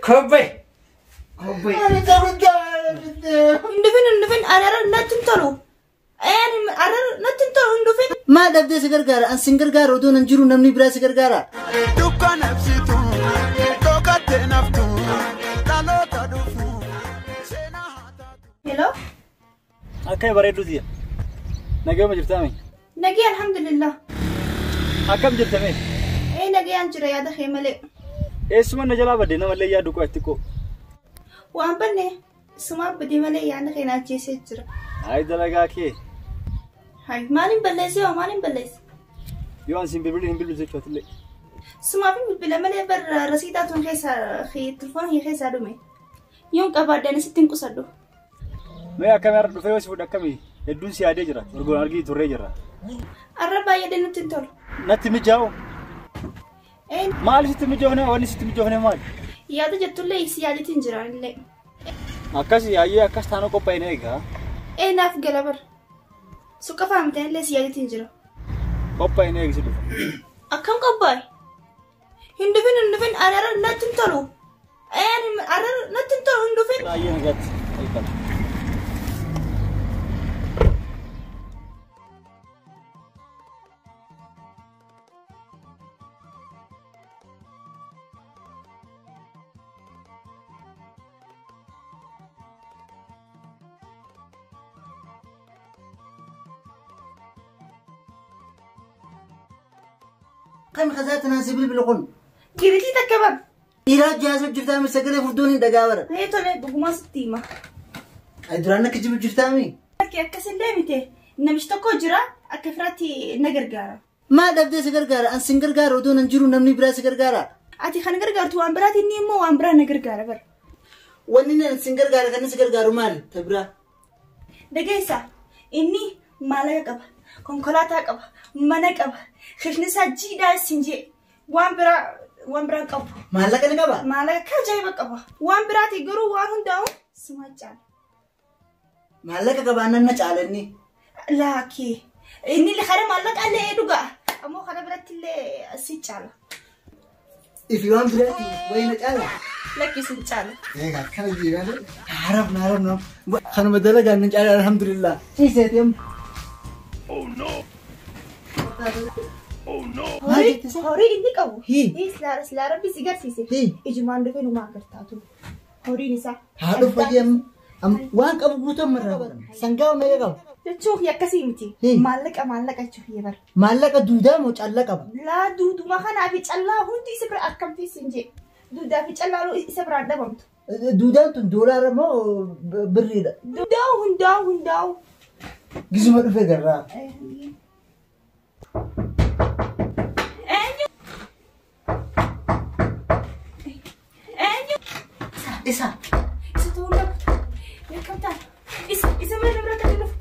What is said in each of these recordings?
Kobbee. Kobbee. Ani guddaa Hin dhufin hin dhufin ani har'a natti hin tolu. Ani har'a natti hin tolu hin dhufin. Maal dhabdee si gargaara? An sin gargaara odoo nan jiru namni biraa si gargaara. Dukkana ibsitu, dhokattee naftu, dhaloota dhufu, seenaa haa taatu. Hello. Akka bareedduuti. Nagayuma jirtaame. Nagee alhamdulillah. Akkam jirtame? Ee nagayaan jira yaada kee malee. Eessuma na jalaa badde namallee yaadu qo'a itti qoo. Waan banne sumaa badee malee yaadni kee na ajjeesee jira. Ayi dalagaa kee. Hai maaliin balleessee hoo maaliin balleesse? Yoo an siin bilbilin hin bilbiltu jechuutillee. Sumaaf hin bilbila malee bar rasiitaa tun keessa telefoona kee keessaa dhume. Yoon qabaadde ani sitti hin qusadhu. Mee akkamii har'a dhufee yoo si fudhe akkamii? Hedduun si yaadee jira. Orgoon argii turree jira. Har'a baay'ee natti hin tolu. Natti mijaa'u. Ee Maali sitti mijoofne? Wanni sitti mijoofne maali? yaada jettullee si yaadatiin jira illee. Akkas yaayyee akkas taanoo qophaa'ine egaa. Ee naaf gala bar. Suqa faamteen illee si yaadatiin jira. Qophaa'ine eegsi dhufa. Akkam qophaa'e? Hin dhufin hin dhufin ani har'a natti hin tolu. Ee ani har'a natti hin tolu hin dhufin. Baay'ee nagaatti. Eeggata. Kam kazaatti naan si bilbilu kun? Giritii takka bar. Dhiiraa jaasoo jirtaami sagalee furdoon hin dhagaa bara. Ee tole dhugumaa sitti hima. Ay duraan akka jibu jirtaami. Bakki akkasillee mite namichi tokko jira akka firaatti na gargaara. Maal dhabdee si gargaara? An sin gargaara odoo nan jiru namni biraa si gargaara. Ati kan gargaartu waan biraati inni immoo waan biraa na gargaara bar. Wanni nan sin gargaara kan si gargaaru maali? Ta biraa. Dhageessa inni maallaqa qaba, konkolaataa qaba, mana qaba, kishni isaa jiidhaa isin jee waan biraa waan biraa qabu. Maallaqa ni qaba? Maallaqa akka ajaa'iba qaba. Waan biraati garuu waan hundaa'u suma caala. Maallaqa qabaannaan na caala inni. Laakii inni kara maallaqa illee dhugaa ammoo kara biratti illee si caala. Ifi waan biraati wayi na caala. Lakki sin caala. Egaa akkana jiran haarafna haarafna kanuma dalagaan na caala alhamdulillah. Ciiseeti amma. Maal jette isa? Horii inni qabu. Hii. Silaa rabbi si garsiise. Hii. Ijumaan dhufee numaa agartaatu. Horiin isaa. Haa dhufu fayyee amma waan qabu guutuu amma irraa godhama. Sangaa meeqa qaba? Jechuun kiyya akkasii miti. Hii. Maallaqa maallaqa jechuun kiyya bara. Maallaqa duudaa moo callaa qaba? Laa duuduma kanaa fi callaa hundi isa bira akkamtii sin jee. Duudaa fi callaa isa biraan dhabamtu. Duudaan tun doolaara moo birriidha? Hundaa'u hundaa'u hundaa'u. Gisuma dhufe garraa. Eenyu? Eenyu? Isa. Isa ta'uu dhabu. Beekamtaan. Isa isa mana bira kan dhufu.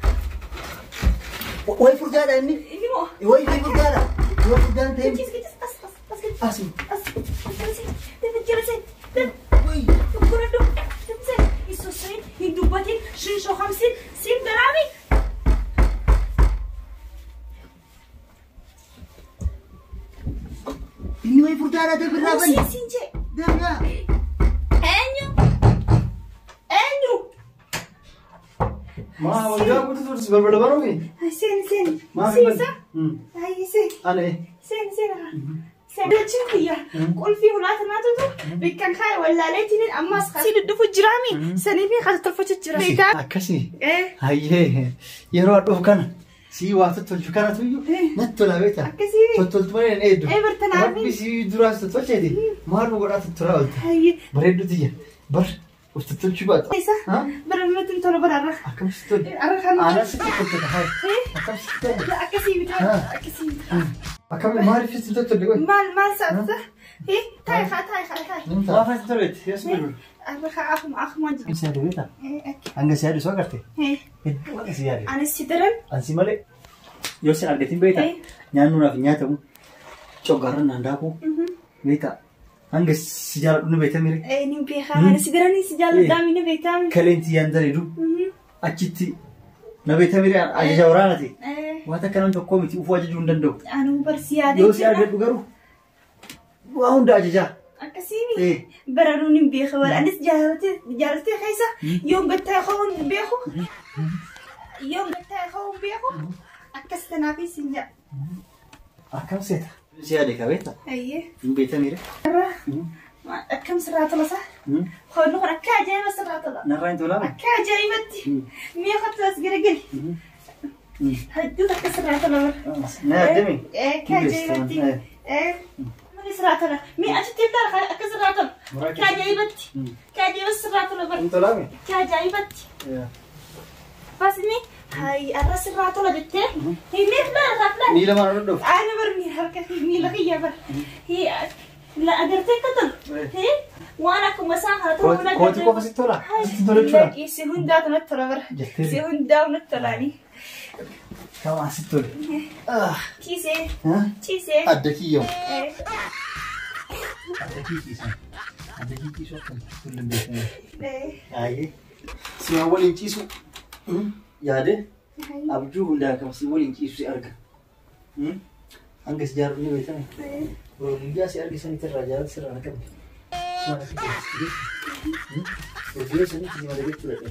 Wayi furdaadha inni. Inni moo? Wayi furdaadha. Yoo furdaan ta'e. Kichis kichis as as as kichis. Asii. As as dafa jira sen. Wayi. Gurguradu. Dafa Isosoin hin dubbatin shin shohamsin sin daraami. Inni wayi furdaadha dabirraa bani. Sin sin jee. Dabirraa. Eenyu? Eenyu? Maa walgaa guutuu tursi balbala baruufi? Sen sen. Maaf Sen hin isa? banne? Ay sen. Ani. Sen sen. Sen. Jechuun kiyya qulfii hulaa tanaatutu bikkan kaaya wallaaleetiin ammas si dhudhufu jiraami sanii fi kan tolfachu jira. Akkasii. Ee Hayyee yeroo dhufu kana sii waa tottolchu kanatu iyyuu natti tola beektaa? Akkasii. Tottoltu malee hin eeddu. Ee, bartanaafi. Rabbi sii duraas tottolcheeti. Maaluma godhaa tottolaa oolte. Hayyee. Bareedduuti jira. Bar of tottolchuu baata. Isa Ha? bara namatti tola bararra. Akkam sitti tole? Arra kan Aanaa sitti tottolta hayi. Akkam sitti tole? Akkasii bitaa Ha. akkasii bitaa. Akkam maaliif sitti tottolli qoy? Maal maal sa'aata? Hee taayi haa taayi haa taayi. Maaf sitti toleetti? Yes bilbilu. Arra haa akkuma akkuma jiru. Si yaade beektaa? Ee akka. Hanga si yaade soo agarte? Hee Hedduu akka si yaade. anis si daran. Ansi malee yoo sin argatin beektaa? Eh. Nyaannu naaf hin nyaatamu. Coggaarra naan daakuu. Beektaa? Hanga si jaaladhu ni beektaa mire? Ee ni beekaa anis si daran si jaalladhaa ni beektaa. Kaleentii yaan dareedu achitti na beektaa mire ajaja waraanaati. Ee Waan akka namni tokkoo miti ufuu ajajuu hin danda'u. anuu barsi yaadee Yoo si argadhu garuu waa hunda ajajaa. Akkasiimi. Baranuun hin beeku bara anis jaalatee keessa yoon gattaa ka'uun hin beeku. Yoon gattaa ka'uun beeku akkas tanaafis hin jedha. Akkam seeta? Si yaade qabeetta? Ayyee. Hin beektamire? Akkam sirraa tola saa? Hoolli kun akka ajaa'iba sirraa tola. Narraa hin tolaame? Akka ajaa'ibatti. Mi'a kottu as garagari. Hedduu takka sirraa tola bara. Na yaaddemi? Akka ajaa'ibatti. Mani sirraa tola. Mi'a achitti illee akka sirraa tola. Akka ajaa'ibatti. Akka ajaa'iba sirraa tola bara. Hin tolaame? Akka ajaa'ibatti. Basni hay arra sirraa tola jettee. Mi'a filaala filaala. Miila maal hodhuuf? Ana bar miila harka miila kiyya bar. La agartee akka tolu. Waan akkuma isaa haa ta'u. Kootii qofa sitti tola? Sitti tola jechuudha? Si hundaatu natti tola bara. Si hundaatu natti tolaani. Kamaa sitti tole. Ciisee. Ciisee. Adda kiyyamu. Adda kii ciisan. Adda kii ciisu akkam tolli hin beekamu. Ayyee. Si waan waliin ciisu yaade abjuu hundaa kam si waliin ciisu si arga. Hanga si jaaru ni beekame. Guyyaa si arge sanitti irraa jaalala sirraa na qabde. Sumaan akka keessatti. Guyyaa sanitti si madaqachuu dhaqe.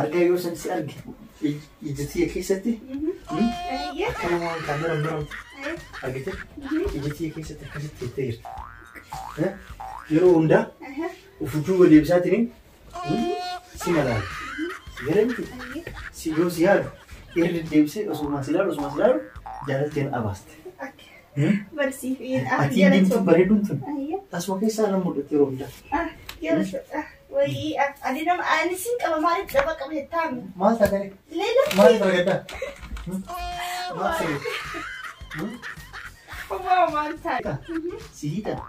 Argaa yoo san si arge ija tiyya keessatti akkana waan kaameera miramtu argite ija tiyya keessatti akkasitti jettee jirti. Yeroo hundaa ufufuu deebisaatiin si malaala. Si gara miti si yoo si yaadu irra deddeebisee osuma si ilaalu osuma si ilaalu jaalalteen abaaste. Barsiifiin Ati diimtuu bareeduun tun asuma keessaa nan mul'atti yeroo hundaa. Wayii ani nama ani siin qaba maaliif dhaba qaba jettaami? Maal taatee? Leela. Maal argaddaa? Maal ta'e? Homaa maal taate? Si hiitan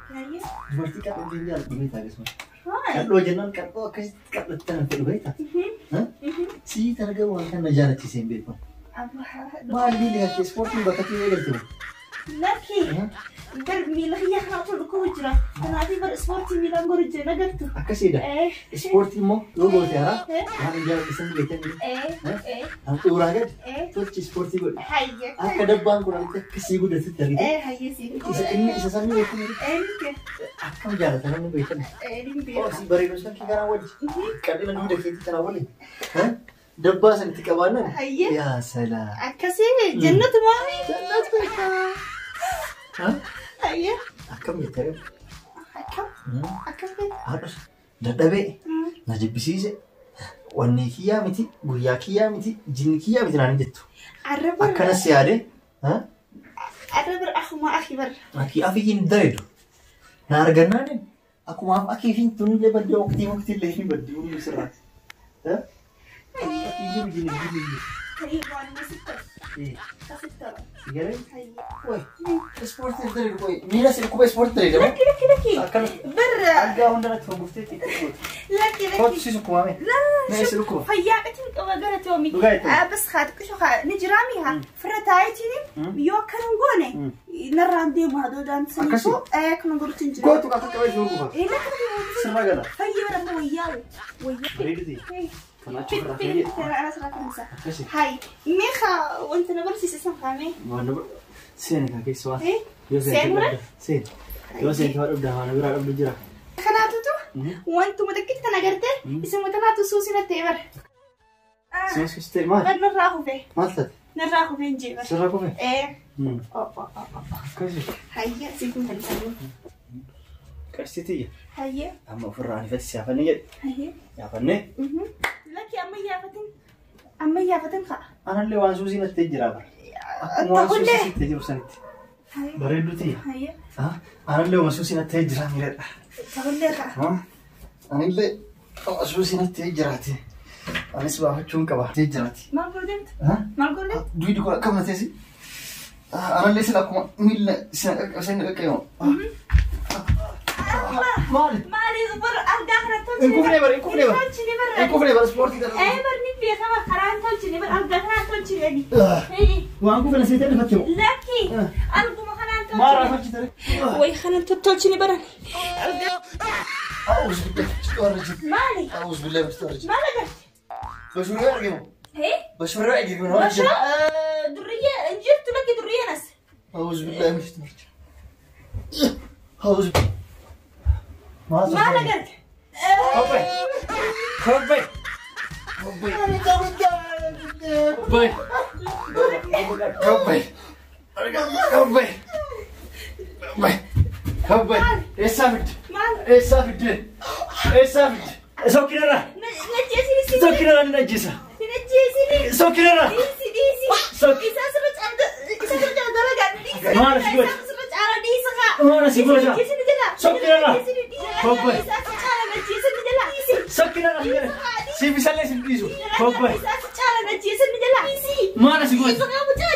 dubartii qal'oo hin jaalladhu beektaa akkasuma. Qal'oo jennaan qal'oo akkasitti qal'ootti kan fedhu beektaa? Si hiitan garuu waan kana jaalachiisee hin beeku. Maal miilli kan kee ispoortiin bakka itti eegalte moo? Lakki bar miila kiyya kanaatu dhukkubu jira. Kanaafii bar ispoortii miilaan godhu jira nagartu. Akkasiidha. Ispoortii immoo yoo goote haaraa waan hin jaalladhisan beektan. Handhuuraa gadi tolchi ispoortii godhe. Akka dabbaan kun argite akkasii guddatutti argite. Isa inni isa sanni beektan. Akkam jaalata namni beektan. Si bareedu san kee kanaa wajji. Qal'ina duuda keetii kanaa waliin. Dabbaa san itti qabaannan. Yaa salaa. Akkasii jannatu maali? Jannatu. Akkam jettee? Akkam? Akkam beekta? Haadhus dadhabee na jibbisiise wanni kiyyaa miti guyyaa kiyyaa miti jinni kiyyaa miti naan hin jettu. Akkanas yaade. Arra bar akkuma akhi bar. Akii afiyyiin dareedu. Na argannaan akkuma akii fi tunillee baddee waqtii waqtiillee hin baddee hundi sirraati. Akii jiru jinni jinni. Miila si dhukkuba ispoortii ta'e jedhamu. Lakki lakki lakki. Akkana Barra. argaa hundarratti hordofteetti Lakki lakki. Kootu si sukkumaame. Mee si dhukkuba. Fayyaa qatiin qaba gara toomi. Dhugaa jettee. Bas haa xiqqisho haa ni jiraami haa firra taayitiin yoo akkana hin goone narraan deemu haa doodaan saniifuu akkana godhutti hin jiru. Kootu akka qabee si hurgufa. Lakki Sirra gala. Fayyaa bara amma wayyaa wayyaa. Bareeduti. Kanaachuu irraa fayyee. Akkasi. Hai, meeqa wanta na barsiise san kaamee? Waan nama seeni kan keessa waan. Yoo Seenura? Seeni. Yoo seeni waa dhabda waan biraa dhabdu jira. Kanaatutu wantuma xiqqeetti kan agartee isuma tanaatu suusina ta'e bara. Suus ta'e maal? Bar narraa kufe. Maal taate? Narraa kufe hin jee bara. Sirraa kufe? Ee. Akkasi. Hayya siifin kan isa Qarshii tiyya. Hayya. Amma ofirraa anifatti si yaafannee jedhe. Hayya. Yaafannee. Lakki amma yaafatin. Amma yaafatin ka'a. Anallee waan suusii natti jira bara. Akkuma waan suusii sitti jiru sanitti. Bareedduu tiyya. Hayya. Anallee waan suusii natti jira miidhagdha. Ta'ullee ka'a. Anillee waan suusii natti jiraati. Anis baafachuun qaba. Jiraati. Maal godhu deemta? Maal godhu deemta? Duydi kun akkam na teessi? Anallee sila akkuma miila sina qaqqabsee na qaqqabamu. Maali? Maali bara argaa kana tolchine. Hin kufne bara, hin kufne bara. Hin tolchine bara. Hin kufne bara ispoortii kana. Ee barni beekama karaa hin tolchine bara argaa kana hin tolchine. Waan kufne seetee dhufatte moo? Lakki arguma kana hin tolchine. Maal tolchite? Wayi kana hin tolchine bara. A'uuz billahi minash Maali? A'uuz billahi minash rajim. Maal agarte? Bashurree arginu. Hee? Bashurree arginu. Basha durriyyee hin jirtu lakki durriyyeen as. A'uuz billahi minash rajim. Hawzu. Maal Maal agarte? Kobbay. Kobbay. Kobbay. Kobbay. Kobbay. Kobbay. Kobbay. Eessaa fidde? Maal? Eessaa fidde? Eessaa fidde? Sokkinarra. Na ajjeesini. Sokkinarra ni ajjeesa. Na ajjeesini. Sokkinarra. Dhiisi dhiisi. Sok- Isaa sirra caala isa sirra caala dalagaa dhiisi. Maal asii godhe? Isaa sirra caala dhiisi haa. Maal asii godhe? Ajjeesini jala. Sokkinarra. Ajjeesini dhiisi. Kobbay. Isaa sirra caala ajjeesini jala. Dhiisi. Sokkinarra. Siif isallee sin dhiisu. Kobbay. Isaa sirra caala ajjeesini jala. Dhiisi. Maal asii godhe? Dhiisi haa mucaa.